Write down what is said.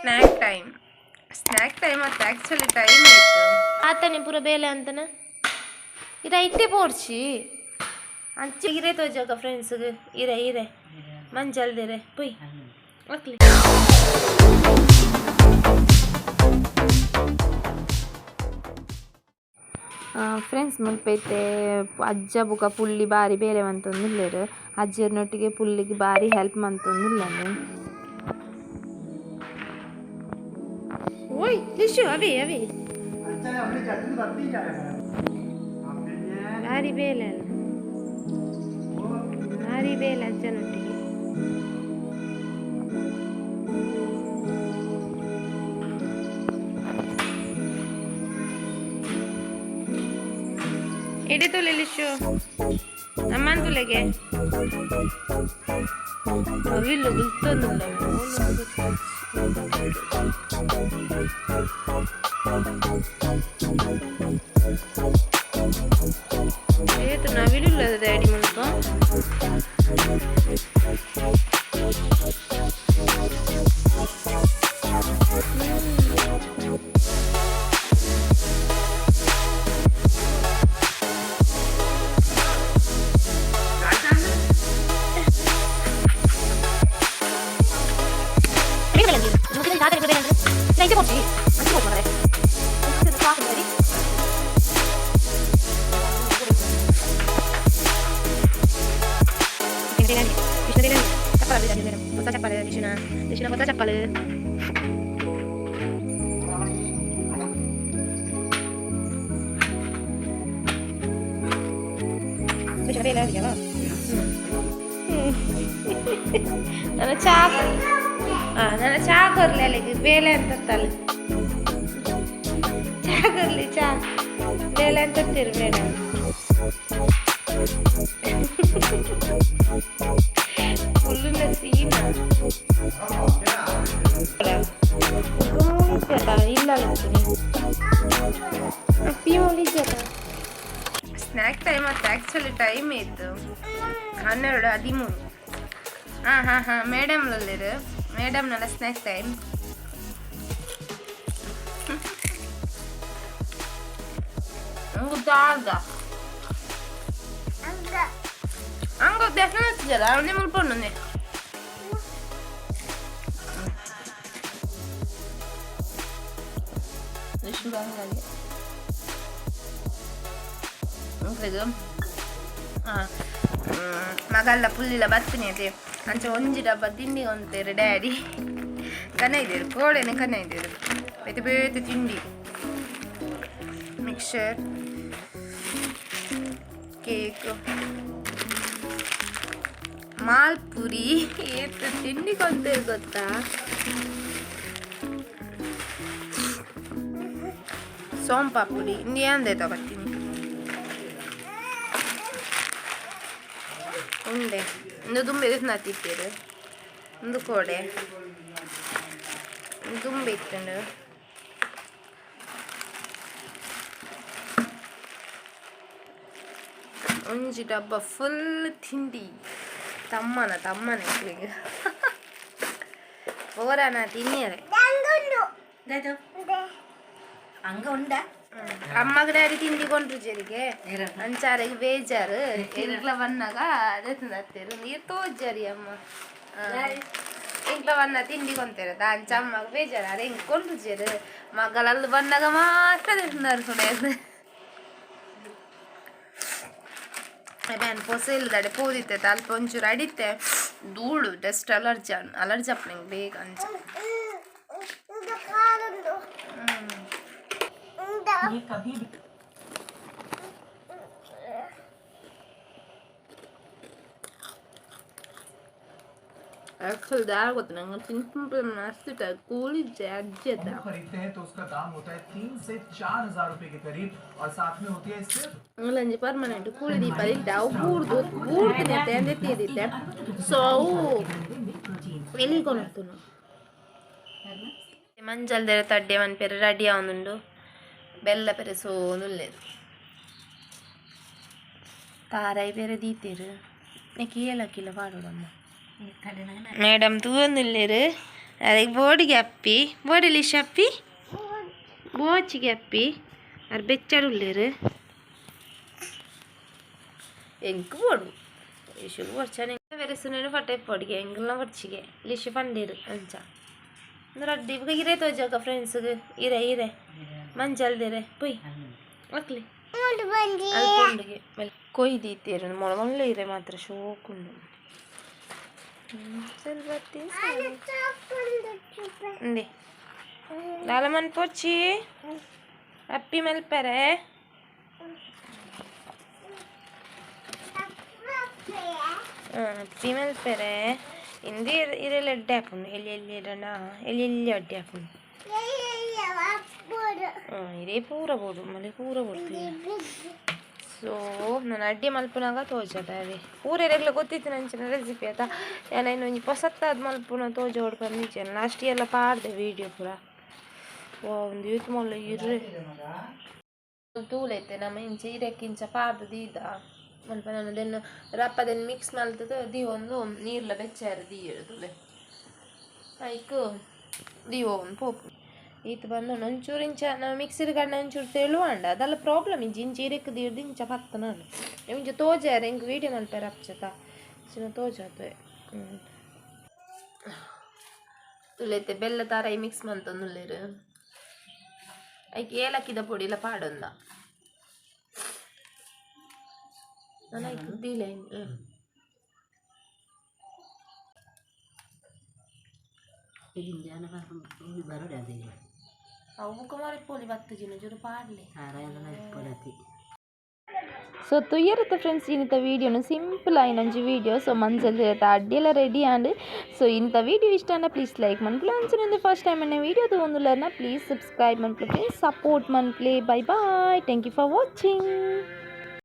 Snack time. Snack time ಅತ್ತ, actually time ಆಯಿತು. ಆತನೆ ಪೂರ ಬೇಲೆ ಅಂತನ ಇರ ಇತ್ತೆ ಪೋರ್ಚಿ ಅಂಚೆ ಇರೆ ತೋಜಾಗ ಫ್ರೆಂಡ್ಸ್ಗೆ ಇರೆ ಇರೆ ಮಂಜಲ್ದಿರೆ ಪೊಯ್ ಅಕ್ಲಿ. ಫ್ರೆಂಡ್ಸ್, ಮುಲ್ಪ ಇತ್ತೆ ಅಜ್ಜ ಬೊಕ ಪುಲ್ಲಿ ಬಾರಿ ಬೇಲೆ ಮಂತೊಂದುಲ್ಲೆರ್. ಅಜ್ಜೆರ್ನೊಟ್ಟಿಗೆ ಪುಲ್ಲಿಗೆ ಬಾರಿ ಹೆಲ್ಪ್ ಮಂತೊಂದುಲ್ಲೆರ್. ಓಯ್ ಲಿಶು, ಅವೇ ಅವೇ ಬಾರಿ ಬೇಲೆ ಅಲ್ಲ, ಬಾರಿ ಬೇಲೆ ಅಜ್ಜನೊಟ್ಟಿಗೆ. ಎಡೆ ತುಲೆ ಲಿಶು, ನಮ್ಮನ್ ತುಲೆಗೆ ಅವಿಲ್ಲ ಗುಲ್ತೊಂದುಲ್ಲ. ಏತು ನವಿಲುಲ್ಲ ಡ್ಯಾಡಿ ಮುಲ್ಪ. ನನ್ನ ಚಾ, ಹಾಂ, ನನ್ನ ಚಾ ಕೊರ್ಲಿ. ಅಲ್ಲಿಗೆ ಬೇಲೆ ಅಂತ ಚಾ ಕೊರ್ಲಿ, ಚಾ ಬೇಲೆ ಅಂತ ಬೇಡ. ಫುಲ್ಲಿನ ಸೀನ ಇಲ್ಲ. ಅಪ್ಪಿ ಮೂಲಿಜಲ್ಲ. ಸ್ನ್ಯಾಕ್ ಟೈಮ್ ಅತ್ತ, ಆ್ಯಕ್ಚುಲಿ ಟೈಮ್ ಇತ್ತು 12:13. ಹಾಂ ಹಾಂ ಹಾಂ ಮೇಡಮ್ ಉಲ್ಲೆರ್, ಮೇಡಮ್ನೆಲ್ಲ ಸ್ನ್ಯಾಕ್ ಟೈಮ್. ದಾದ ಅಂಗ ದರ್ಶನ ಹಚ್ಚಿದಲ್ಲ, ಅವನೇ ಮುಲ್ಪ ಉಂಡು. ಹಂಗಾಗಿ ಇದು ಹಾಂ ಮಗಲ್ಲ ಪುಲ್ಲಿಲ ಬತ್ತಿನಿ ಅದೇ. ಅಂಚ ಒಂಜಿ ಡಬ್ಬ ತಿಂಡಿ ಅಂತಾರೆ ಡ್ಯಾಡಿ ಕನ ಇದ್ದೀರು, ಕೋಳೆನೆ ಕನ ಇದ್ದೀರು. ಬೇತೆ ಬೇತೆ ತಿಂಡಿ, ಮಿಕ್ಸರ್, ಕೇಕ್, ಮಾಲ್ಪುರಿ, ಏತ್ ತಿಂಡಿ ಕೊಂತೇರು ಗೊತ್ತಾ? ಸೋಂಪಾಪುಡಿ ಇಂದು ತಗೋತೀನಿ. ಉಂಡೆ ಇಂದು ದುಂಬೆ ತಿಪ್ಪೇರು. ಒಂದು ಕೋಡೆ ದುಂಬೆ ಇತ್ತುಂಡು. ಒಂಜಿ ಡಬ್ಬ ಫುಲ್ ತಿಂಡಿ. ತಮ್ಮನ ತಮ್ಮನ ಈಗ ಪೋರಾನ ತಿನ್ನಿಯರೆ. ಅಂಗ ಉಂಡ. ಅಮ್ಮಗ ಡ್ಯಾಡಿ ತಿಂಡಿ ಕೊಂಡ್ರು ಜರಿಗೆ ಅಂಚಾರಿಗೆ ಬೇಜಾರು. ಎಂಕ್ಲ ಬನ್ನಾಗ ಅದೇ ತಂದತ್ತೇರು ನೀರು ತೋಜಾರಿ ಅಮ್ಮ. ಎಂಕ್ಲ ಬನ್ನ ತಿಂಡಿ ಕೊಂತೇರ ಅಂಚ ಅಮ್ಮಗ ಬೇಜಾರು. ಅರೆ ಹಿಂಗೆ ಕೊಂಡ್ರು ಜೇರು ಮಗಲಲ್ಲಿ ಬನ್ನಾಗ ಮಾತ್ರ ತಿಂದಾರು. ಸುಡೇದು ಬ್ಯಾನ್ ಪೊಸ ಇಲ್ಲದಡೆ ಪೋದಿತ್ತೆ ಅಲ್ಪ ಒಂಚೂರು ಅಡಿತೆ ಧೂಳು, ಡಸ್ಟ್, ಅಲರ್ಜಿ ಅಲರ್ಜಿ ಅಪ್ಪ ನಿಂಗೆ ಬೇಗ ಅಂಚ. ಆ್ಯಕ್ಚುಲಿ ದಾರ ಗೊತ್ತು ನಂಗೆ ಸಿಂಪಲ್ ಮಸ್ತ್ ಕೂಲಿಜ್ಜೆ ಅಜ್ಜದ. खरीदते हैं तो उसका दाम होता है 3 से 4 हजार रुपए के करीब और साथ में होती है इससे ಅಂಗ್ಲಂಜಿ ಪರ್ಮನೆಂಟ್ ಕೂಲಿ ದೀಪ ಇದ್ದ ಅವು ಬೂರ್ದು ಬೂರ್ದಿನ ಅಂದೆ ಸೊ ಅವು ಎಲ್ಲಿ ಕೊನರ್ತುನು ಮಂಜಲ್ದೆರೆ ತಡ್ಡೆ ಮನ್ಪೆರೆ ರೆಡಿ ಆವೊಂದುಂಡು. ಬೆಲ್ಲ ಪೆರೆ ಸೋನುಲ್ಲೆರ್ ತಾರಾಯಿ ಬೇರೆ ದೀತೆರ್. ನೆಕ್ ಏಲಕ್ಕಿಲ ಪಾಡೊಡಮ್ಮ. ಮೇಡಮ್ ತೂವೊಂದುಲ್ಲೆರ್. ಅರೆಗ್ ಬೋಡಿಗೆ ಅಪ್ಪಿ ಬೋಡಿ ಲಿಶ್ ಅಪ್ಪಿ ಬೋಚಿಗೆ ಅಪ್ಪಿ ಅರ್ ಬೆಚ್ಚಡು ಉಲ್ಲೇರು ಎಂಕ್ ಬೋಡು ಇಶುಗು ಬೊರ್ಚಾನೆ ಬೆರೆಸುನೇನು ಫಟೆ ಪೊಡಿಗೆ ಎಂಗ್ಲ ಬೊರ್ಚಿಗೆ ಲಿಶ್ ಪಂಡೇರು ಅಂಚ ರಡ್ಡಿ ಬೊಕ ಇರೆ ತೋಜಾಗ ಫ್ರೆಂಡ್ಸ್ಗ್ ಇರೆ ಇರೆ ಮಂಜಲ್ದಿರೆ ಪೊಯ್ ಅಕ್ಲಿ ಅಲ್ಪೊಂಡುಗೆ ಕೊಯ್ದೀತೇರು ಮೊಳ ಮೊಳ್ಳೆ ಇರೆ ಮಾತ್ರ ಶೋಕುಂಡು ಇಂದೆ ದಾಲ ಮನ್ಪೊಚ್ಚಿ ಅಪ್ಪಿ ಮಲ್ಪೆರೆ ಅಪ್ಪಿ ಮಲ್ಪೆರೆ ಇಂದು ಇರೆಲ್ಲ ಎಡ್ಡೆ ಆಪುಂಡು ಎಲ್ಲಿ ಎಲ್ಲಿ ಇಡೋಣ ಎಲ್ಲಿ ಎಲ್ಲಿ ಅಡ್ಡೆ ಆಪುಂಡು ಇರೇ ಪೂರ ಬೋಡು ಮಲೆ ಪೂರ ಬೋಡ್ತೀವಿ. ಸೊ ನಾನು ಅಡ್ಡೆ ಮಲ್ಪುನಾಗ ತೋಜದ ಅವೆ ಪೂರ ಎರೆಗ್ಲ ಗೊತ್ತಿತ್ತು ನಂಚಿನ ರೆಸಿಪಿ ಆತ. ಯಾನ್ ಒಂಜಿ ಪೊಸತ್ತಾದ್ ಮಲ್ಪುನ ತೋಜೋಡು ಪಂದಿಜ್ಜೆ ಲಾಸ್ಟ್ ಎಲ್ಲ ಪಾಡ್ದೆ ವೀಡಿಯೋ ಪೂರ. ವಾ ಒಂದು ಯೂತ್ ಮೊಲ್ಲ ಇರ್ರೆ ತೂಲೈತೆ ನಮ್ಮ ಇಂಚ ಇರೆಕ್ ಇಂಚ ಪಾಡ್ದು ದೀದ ಮಲ್ಪ ನಾನು ದೆನ್ನು ರಪ್ಪದೆನ್ ಮಿಕ್ಸ್ ಮಲ್ತದ ದೀವೊಂದು ನೀರ್ಲ ಬೆಚ್ಚಾರ ದೀಯರು ತುಲೆ ಐಕ್ ದೀವೊ ಒಂದು ಪೋಪು ಈತ್ ಬಂದು ಒಂಚೂರು ಇಂಚ ನಾವು ಮಿಕ್ಸಿಡ್ ಕಣ್ಣ ಒಂಚೂರು ತೆಳುವಾಂಡ ಅದೆಲ್ಲ ಪ್ರಾಬ್ಲಮ್ ಇಂಚ ಇಂಚ ಇರೆಕ್ ದೀಡ್ದು ಇಂಚ ಪತ್ತ ನಾನು ಇಂಚ ತೋಜಾರ ಇಂಕ್ ವೀಡಿಯೋ ಮಲ್ಪೆರ ಅಪ್ಚತ ಚಿನ್ನ ತೋಜಾತೆ. ತುಲೈತೆ ಬೆಲ್ಲ ತಾರಾಯಿ ಮಿಕ್ಸ್ ಮಂತೊಂದುಲ್ಲೆರ್ ಐಕ್ ಏಲಕ್ಕಿದ ಪೊಡಿಲ ಪಾಡೊಂದ ನಾನು ಐಕ್ ದೀಲೆ. ಅವು ಕುಮಾರಿ ಪೋಲಿ ಬತ್ತು ಜಿನ ಜುರು ಪಾಡ್ಲೆ. ಸೊ ತುಯ್ಯರತ್ತ ಫ್ರೆಂಡ್ಸ್ ಇಂಥ ವೀಡಿಯೋನು ಸಿಂಪಲ್ ಆಯಿನೊಂಜಿ ವೀಡಿಯೋ. ಸೊ ಮಂಜಲ್ ಅಡ್ಡಿಯೆಲ್ಲ ರೆಡಿ ಆಂಡ್. ಸೊ ಇಂಥ ವೀಡಿಯೋ ಇಷ್ಟ ಆಂಡ ಪ್ಲೀಸ್ ಲೈಕ್ ಮನ್ಪುಲೆ. ಅಂಚನೆ ಫಸ್ಟ್ ಟೈಮ್ ಎನ್ನ ವೀಡಿಯೋ ತೂವೊಂದುಲ್ಲೆರ್ನ ಪ್ಲೀಸ್ ಸಬ್ಸ್ಕ್ರೈಬ್ ಮನ್ಪುಲೆ ಫ್ರೆಂಡ್ಸ್, ಸಪೋರ್ಟ್ ಮನ್ಪುಲೆ. Bye bye, thank you for watching.